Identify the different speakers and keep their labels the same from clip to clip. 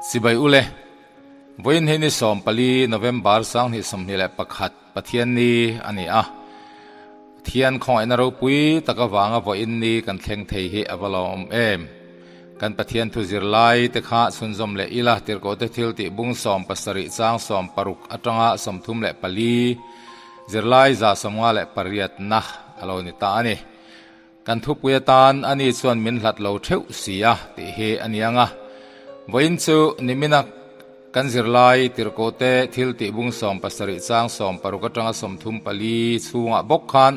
Speaker 1: Sibai ule, Vawiin hi ni 14 November 2021 Pathianni a ni a. Pathian khawngaihna ropui tak avanga vawiin ni kan thleng thei hi a va lawmawm em. Kan Pathian thu zirlai te kha chhunzawm leh ila tirhkohte thil tih bung 70 chang 60 atanga 34 zirlai 58 na a lo ni ta a ni. Kan thupui atan ani chuan min hlat lo theuh si a tih hi a ni ang a. Vawiin chu nimina kan zirlai tirhkohte thil tih bung 70 chang 60 atanga 34 chhungah bawk khan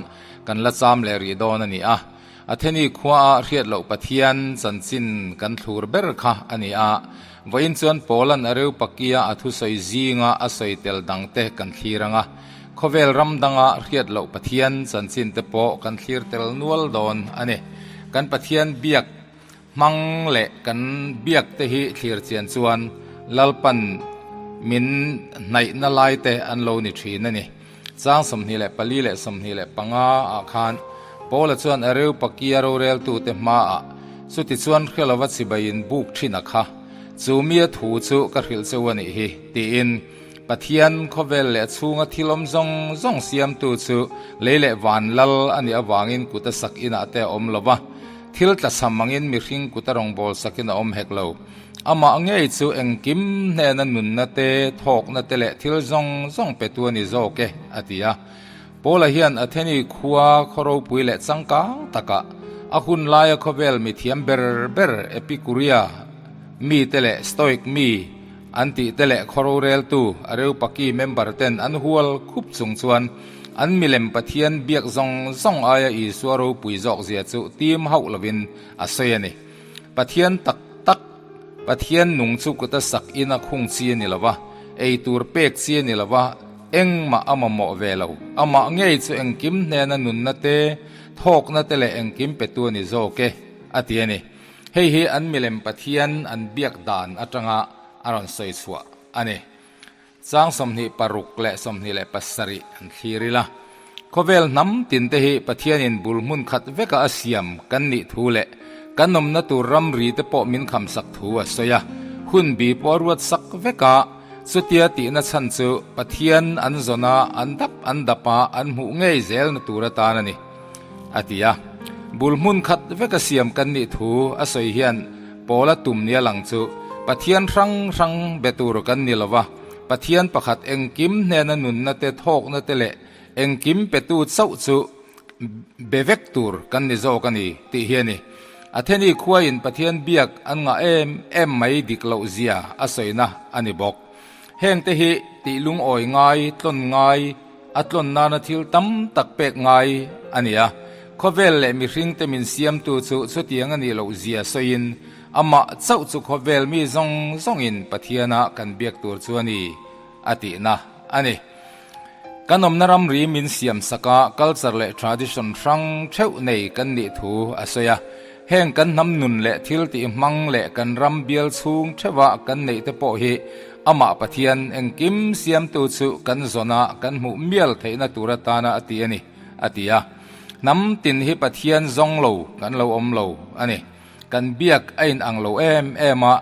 Speaker 1: kan la cham leh rih dawn a ni a. Atheni khuaah hriat loh Pathian chanchin kan thlur ber kha a ni a. Vawiin chuan Paulan Areopagia a thusawi zinga a sawi tel dangte kan thlir ang a. Khawvel ram danga hriat loh Pathian chanchin te pawh kan thlir tel nual dawn a ni. Kan Pathian biak hmang leh kan biak te hi thlir chian chuan Lalpan min hnaihna lai te an lo ni thin a ni. Chang 24 leh 25 ah khan Paula chuan Areopagia roreltute hmaah chutichuan hrelova chibaiin buk thin a kha. Chu mia thu chu ka hrilh cheu a nih hi, tiin. Pathian khawvel leh a chhunga thil awm zawng zawng siamtu chu lei leh van lal a nih avangin kut a sak inah te a awm lo va, thil tla cham angin mihring kut a rawngbâwl sakin a awm hek lo. Amah ngei chu engkim hnena nunna te, thawkna te leh thil zawng zawng petu a ni zawk e, a ti a. Paula hian Atheni khua khaw ropui leh changkang takah a hun laia khawvel mithiam ber ber Epikuria mite leh Stoic mi, An tih te leh khaw roreltu Areopagi member ten an hual khup chung chuan an milem Pathian biak zawng zawng aia Isua ropui zawk zia chu tim hauh lovin a sawi a ni. Pathian tak tak, Pathian nung chu kuta sak ina khung chi a ni lo va, ei tur pek chi a ni lo va, engmah a mamawh ve lo. Amah ngei chu engkim hnena nunna te, thawkna te leh engkim petu a ni zawk e, a ti a ni. Hei hi an milem Pathian an biak dan atanga a rawn sawi chhuah a ni. Chang 26 leh 27 an thlir ila. Khawvel hnam tin te hi Pathianin bul hmun khat veka a siam kan nih thu leh kan awmna tur ramri te pawh min khamsak thu a sawi a. Hun bi pawh a ruat sak vek a, chutia tihna chhan chu Pathian an zawn a, an dap an dap a, an hmuh ngei zelna tur atan a ni. A ti a. Bul hmun khat veka siam kan nih thu a sawi hian Paula tum nia lang chu Pathian hrang hrang be tur kan ni lova, Pathian pakhat engkim hnena nunna te thawkna te leh engkim petu chauh chu be vek tur kan ni zawk a ni tih hi a ni. Atheni khuain Pathian biak an ngah em em mai dik loh zia a sawina a ni bawk. Hengte hi tih lungawi ngai, tlawn ngai, A tlawn nana thil tam tak pek ngai a ni a, khawvel leh mihringte min siamtu chu chutiang a nih loh zia sawiin amah chauh chu khawvel mi zawng zawngin Pathiana kan biak tur chu a ni a tihna a ni. Kan awmna ramri min siam saka culture leh tradition hrang theuh nei kan nih thu a sawi a, heng kan hnam nun leh thil tih hmang leh kan ram bial chhung theuha kan neih te pawh hi Amah Pathian engkim siamtu chu kan zawna kan hmuh mial theihna tur atana a ti a ni, a ti a. Hnam tin hi Pathian zawng lo kan lo awm lo a ni. Kan biak a inang lo em em a,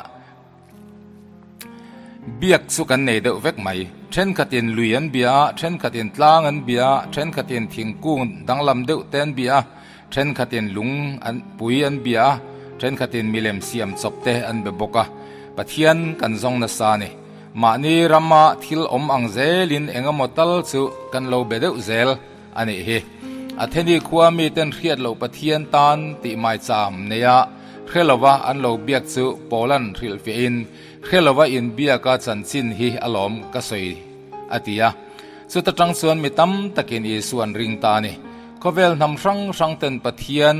Speaker 1: biak chu kan nei deuh vek mai. Thenkhatin lui an bia a, thenkhatin tlang an bia a, thenkhatin thingkung danglam deuh te an bia a, Thenkhatin lung an pui an bia a, thenkhatin milem siam chawp te an be bawk a. Pathian kan zawng nasa a ni. Mahni rama thil awm ang zelin eng emaw tal chu kan lo be deuh zel a nih hi. Atheni khua miten hriat loh Pathian tan tih maicham neia hre lova an lo biak chu Paulan hrilhfiahin hre lova inbiaka chanchin hi alawm ka sawi a ti a. Chuta tang chuan mi tam takin Isua an ring ta a ni. Khawvel hnam hrang hrang ten Pathian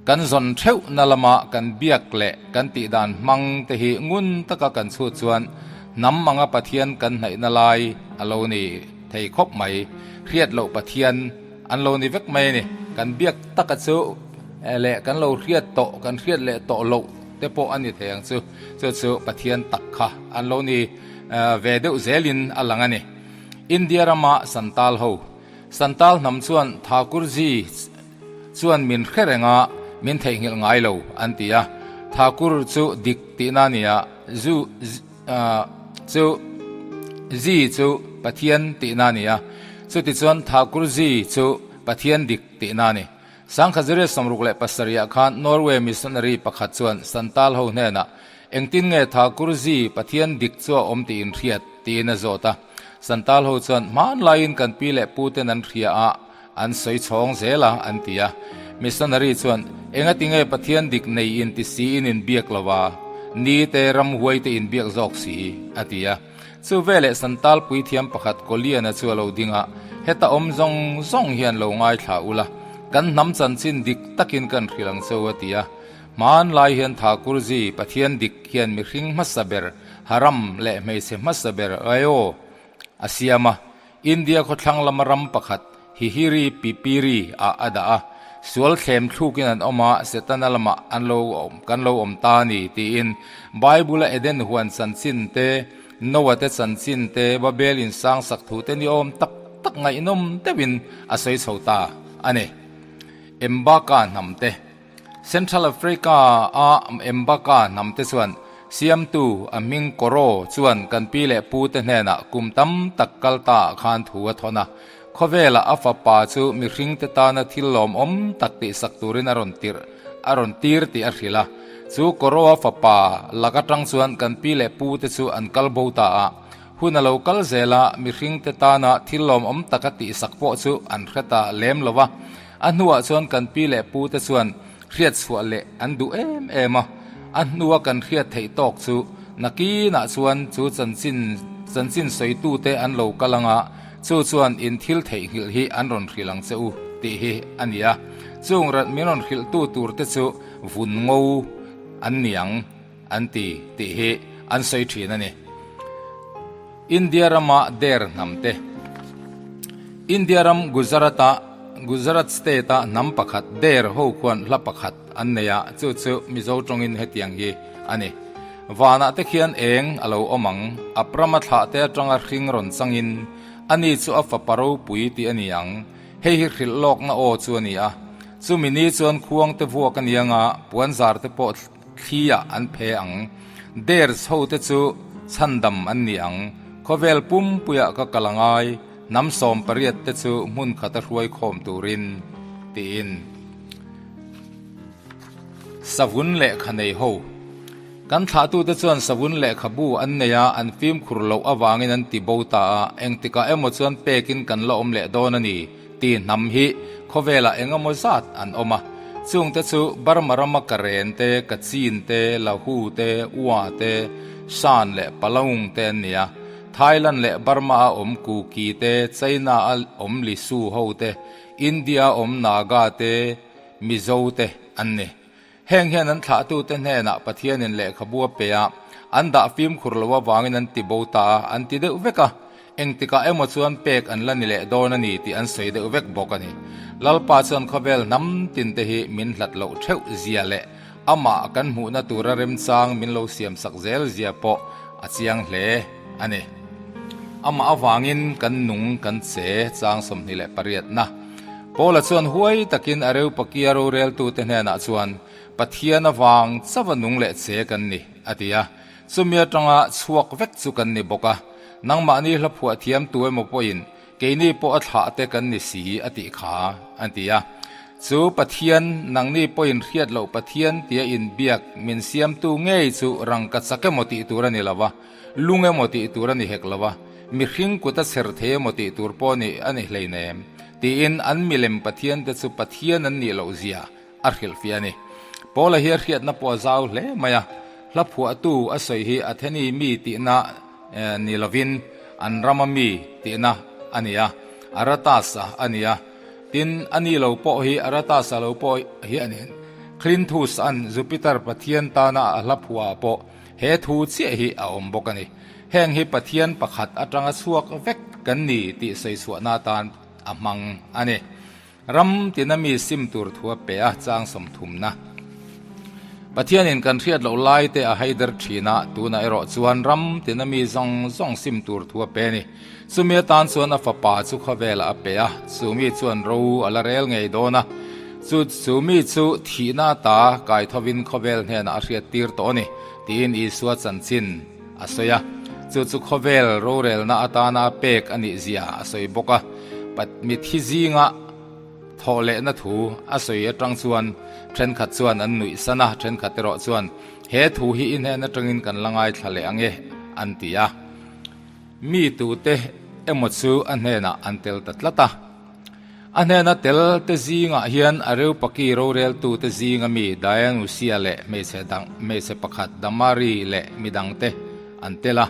Speaker 1: kan zawn theuh na lama kan biak leh kan tih dan hmang te hi ngun taka kan chhut chuan hnam anga Pathian kan hnaih na lai a lo ni thei khawp mai. Hriat loh Pathian an lo ni vek mai a ni. Kan biak taka chu leh kan lo hriat tawh kan hriat leh tawh loh te pawh a ni thei ang chu. Chu chu Pathian tak kha an lo ni ve deuh zelin a lang a ni. India rama Santal ho Santal hnam chuan Thakurji chuan min hre reng a, min theihnghilh ngai lo, an ti a. Thakur chu dik tihna a ni a. Zu chu Ji chu Pathian tihna a ni a, chutichuan Thakurji chu Pathian dik tihna a ni. 1967 ah khan Norway missionary pakhat chuan Santal ho hnenah, Engtin nge Thakurji Pathian dik chu a awm tih in hriat? tiin a zawt a. Santal ho chuan, Hmanlaiin kan pi leh pu ten an hria a, an sawi chhawng zel a, an ti a. Missionary chuan, Engati nge Pathian dik nei in ti si in inbiak lo a, ni te ramhuai te inbiak zawk si? a ti a. Chu veleh Santal puithiam pakhat Koliana chu a lo ding a, Heta awm zawng zawng hian lo ngaithla ula, kan hnam chanchin dik takin kan hrilh ang che u a ti a. Hmanlai hian Thakurji, Pathian dik hian mihring hmasa ber Haram leh hmeichhe hmasa ber Aeo a siam a, India khawthlang lama ram pakhat Hihiri Pipiri ah a dah a, sual thlem thlukin an awm a, Setana lamah an lo awm kan lo awm ta a ni tiin Bible-a Eden huan chanchin te, Noah te chanchin te, Babel in sang sak thu te ni awm tak tak ngaihnawm deuhin a sawi chho ta a ni. Embaka hnam te. Central Africa a Mbaka hnam te chuan siamtu a hming Koro chuan kan pi leh pu te hnenah kum tam tak kal ta ah khan thu a thawn a. Khawvelah a fapa chu mihring te tana thil lawmawm tak tihsak turin a rawn tirh a rawn tir tih a hrilh a. Chu Koro a fapa lak atang chuan kan pi leh pu te chu an kal bo ta a. Hun a lo kal zel a, mihring te tana thil lawmawm taka tihsak pawh chu an hre ta lem lo va. A hnuah chuan kan pi leh pu te chuan hriat chhuah leh an duh em em a, a hnua kan hriat theih tawk chu nakinah chuan chu chanchin chanchin sawitute an lo kal ang a, chu chuan in thil theihnghilh hi an rawn hrilh ang che u tih hi a ni a. Chung min rawn hrilhtu turte chu vun ngo an ni ang an ti tih hi an sawi thin a ni. India rama der hnam te. India ram Gujarat-a Gujarat state-a hnam pakhat der ho khuan hla pakhat an nei a, chu chu Mizo tawngin hetiang hi a ni. Vanah te khian eng a lo awm ang, Abrama thlah te atanga hring rawn changin, ani chu a fapa ropui tih a ni ang. Hei hi hrilh lawkna aw chu a ni a. Chumi ni chuan khuang te vuak a ni anga, puanzar te pawh Thli ah an phe ang. Der chho te chu chhandam an ni ang. Khawvel pumpuiah ka kal angai, hnam 18 te chu hmun khata hruai khawm turin, tiin. Savun lehkha nei ho. Kan thlahtute chuan savun lehkhabu an nei a, an fimkhur loh avangin an ti bo ta a, engtikah emaw chuan pekin kan la awm leh dawn a ni. Ti hnam hi khawvelah eng emaw zat an awm a, chungte chu Burma rama Karen te, Kachin te, Lahu te, Ua te, Shan leh Palaung te an ni a. Thailand leh Burma a awm Kuki te, China a awm Lisu ho te, India a awm Naga te, Mizo te an ni. Heng hian an thlahtute hnenah Pathianin lehkhabu a pe a, an dah fimkhur lo avangin an ti bo ta a, an ti deuh vek a. Engtikah emaw chuan pek an la ni leh dawn a ni tih an sawi deuh vek bawk a ni. Lalpa chuan khawvel hnam tinte hi min hlat loh theuh zia leh amah kan hmuhna tura remchang min lo siamsak zel zia pawh a chiang hle a ni. Amah avangin kan nung kan che chang 28 na. Paula chuan huai takin Areopagia roreltute hnenah chuan, Pathian avang chauha nung leh che kan ni, a ti a. Chumi atanga chhuak vek chu kan ni bawk a. Nangmahni hla phuah thiam tu emaw pawhin keini pawh a thlah te kan ni si, a tih kha, a ti a. Chu Pathian, nangni pawhin hriat loh Pathian tia inbiak min siamtu ngei chu rangka chak emaw tih tur a ni lo va. Lung emaw tih tur a ni hek lo a, mihring kut a chher thei emaw tih tur pawh ni a ni hleinem, tiin an milem pathiante chu pathian an nih loh zia a hrilhfiah a ni. Paula hi a hriatna pawh a zau hle mai a, hla phuahtu a sawi hi Atheni mi tihna ni lovin an rama mi tihna a ni a, Aratas-a a ni a. Tin, a ni lo pawh hi Aratas-a lo pawh hi a ni. Clinthus-a'n Jupiter pathian tana a hla phuahah pawh He thu chiah hi a awm bawk a ni. Heng hi Pathian pakhat atanga chhuak vek kan ni tih sawichhuahna atan a hmang a ni. Ram tina mi sim tur thu a pe a, chang sawmthumna. Pathianin kan hriat loh lai te a haider thin a, tunah erawh chuan ram tina mi zawng zawng sim tur thu a pe a ni. Chumi atan chuan a fapa chu khawvelah a pe a, chu mi chuan ro a la rel ngei dawn a. Chu chu mi chu thihna ata kaithovin khawvel hnenah a hriattir tawh a ni. tiin Isua chanchin a sawi a. Chu chu khawvel rorelna atana pek a nih zia a sawi bawk a. Mithi zinga thawh lehna thu a sawi atang chuan thenkhat chuan an nuih san a, thenkhat erawh chuan he thu hi i hnen atangin kan la ngaithla leh ang e an ti a. Mi tute emaw chu a hnenah an tel ta tlat a. A hnena tel te zingah hian Areopagi roreltute zinga mi Dionysia leh hmeichhe dang hmeichhe pakhat Damari leh mi dangte an tel a.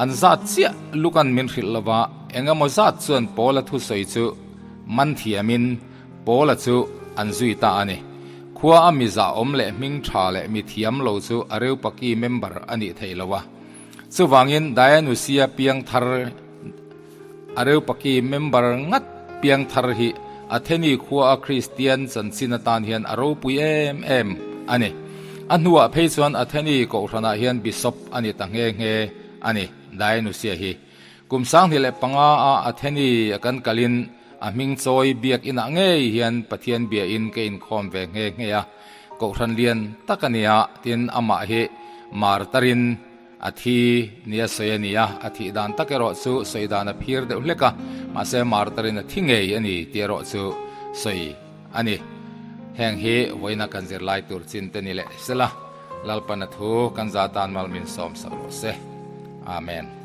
Speaker 1: An zat chiah Lukan min hrilh lova eng emaw zat chuan Paula thusawi chu man thiamin Paula chu an zui ta a ni. Khua a mi zahawm leh hming tha leh mi thiam lo chu Areopagi member a nih theih lo a. Chuvangin Dionysia piang thar Areopagi member ngat piang thar hi Atheni khua a Kristian chanchin atan hian a ropui em em a ni. A hnuah phei chuan Atheni kohhranah hian bishop a ni ta nghe nghe a ni, Dionysia hi. Kum 2005 a Atheni a kan kalin a hming chawi biak inah ngei hian Pathian biain ka inkhawm ve nghe nghe a, kohhran lian tak a nia, tin amah hi martarin A thi nia sawi a ni a, a thih dan tak erawh chu sawi dan a phir deuh hlek a, mahse martarin a thi ngei a ni tih erawh chu sawi a ni. Heng hi vawiina kan zirlai tur chin te ni leh sela, Lalpana thu kan za tan mal min sawm sak rawh se. Amen.